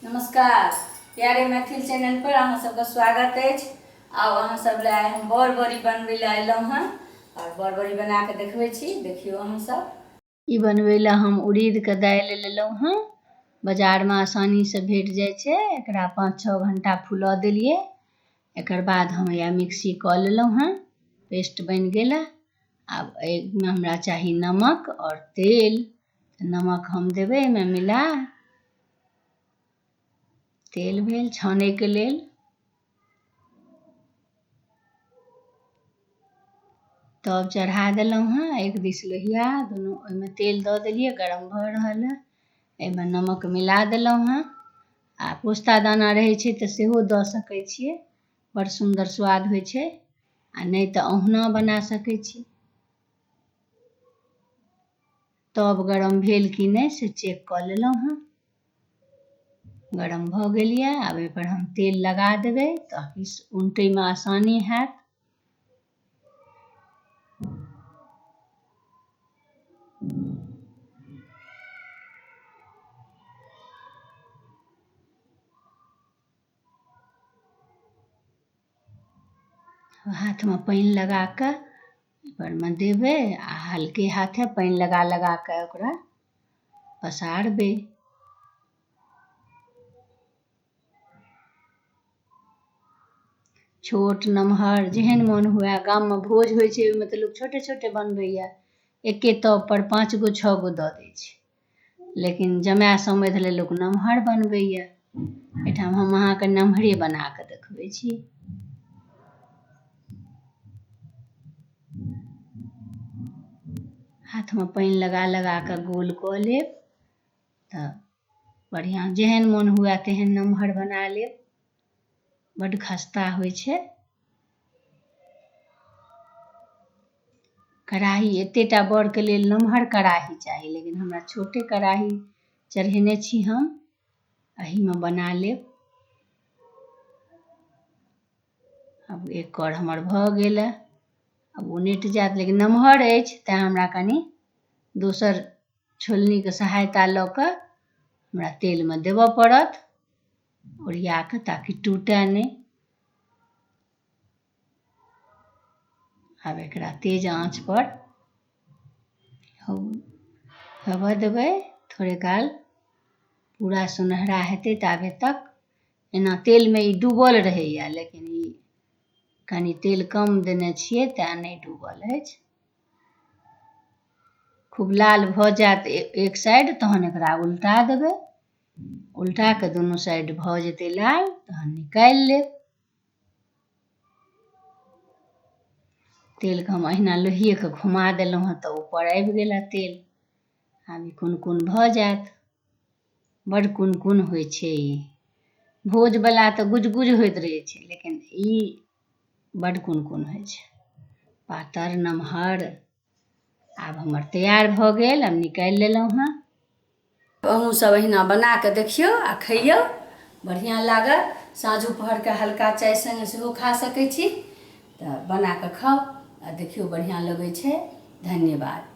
नमस्कार, प्यारे मैथिल चैनल पर अहाँ सबके स्वागत अछि। आउ अहाँ सब लए आइ हम बड़ बड़ी बनबै लए अयलहुँ हँ आओर बड़ बड़ी बना कऽ देखबै छी, देखियौ अहाँ सब। ई बनबै लए हम उड़ीदके दालि लेलहुँ हँ, बाजारमे आसानीसँ भेट जाइ छै। एकरा 5-6 घंटा फुलऽ देलियै। एकर बाद हम इएह मिक्सी कऽ लेलहुँ हँ, पेस्ट बनि गेल। आब एहिमे हमरा चाही नमक आओर तेल। नमक हम देबै एहिमे मिला, तेल भेल छानैके लेल। तब चढ़ा देलहुँ हँ एक दिस लोहिया, दुनू ओहिमे तेल दऽ देलियै, गरम भऽ रहल है। एहिमे नमक मिला देलहुँ हँ आ पोस्ता दाना रहै छै तऽ सेहो दऽ सकै छियै, बड़ सुन्दर स्वाद होइ छै, आ नहि तऽ ओहुना बना सकै छी। तब गरम भेल कि नहि से चेक कऽ लेलहुँ हँ। गरम भऽ गेल यऽ, आब एहिपर हम तेल लगा देबै ताकि उनटैमे आसानी हैत। हाथमे पानि लगा कऽ एहिपरमे देबै आ हल्के हाथे पानि लगा लगा कऽ ओकरा पसारबै। छोट नमहर जेहन मोन हुए। गाममे भोज होइ छै, ओहिमे तऽ लोक छोटे छोटे बनबैया, एके तब पर 5 गो 6 गो दऽ दै छै, लेकिन जमाए समधि लए लोक नमहर बनबैया। एहिठाम हम अहाँके नमहरे बना कऽ देखबै छी। हाथमे पानि लगा लगा कऽ गोल कऽ लेब तऽ बढ़िआँ, जेहन मोन हुए तेहन नमहर बना लेब। बड्ड खस्ता होइ छै। कड़ाही एतेटा बड़के लेल नमहर कड़ाही चाही, लेकिन हमरा छोटे कड़ाही चढ़ेने छी हम, एहिमे बना लेब। आब एक कर हमर भऽ गेल, आब उनटि जायत, लेकिन नमहर अछि तैँ हमरा कनि दोसर छोलनीके सहायता लऽ कऽ हमरा तेलमे देबऽ पड़त ओरिया कऽ, ताकि टूटय नहि। आब एकरा तेज आँच पर होबऽ देबै थोड़े काल, पूरा सुनहरा हेतै ताबे तक। एना तेलमे ई डूबल रहैया, लेकिन ई कनि तेल कम देने छियै तैँ नहि डूबल अछि। खूब लाल भऽ जायत एक साइड तहन एकरा उल्टा देबै। उल्टा कऽ दुनू साइड भऽ जेतै लाल तहन निकालि लेब। तेलके हम अहिना लोहिएके घुमा देलहुँ हँ तऽ ऊपर आबि गेल हँ तेल। आब ई कोन कोन भऽ जायत, बड्ड कोन कोन होइ छै ई। भोजवला तऽ गुज गुज होइत रहै छै, लेकिन ई बड्ड कोन कोन होइ छै, पातर नमहर। आब हमर तैयार भऽ गेल, आब निकालि लेलहुँ हँ। अहूँ सब अहिना बना कऽ देखियौ आ खइयौ, बढ़िआँ लागत। साँझू पहरके हल्का चाय सङ्गे सेहो खा सकै छी। तऽ बना कऽ खाउ आ देखियौ बढ़िआँ लगै छै। धन्यवाद।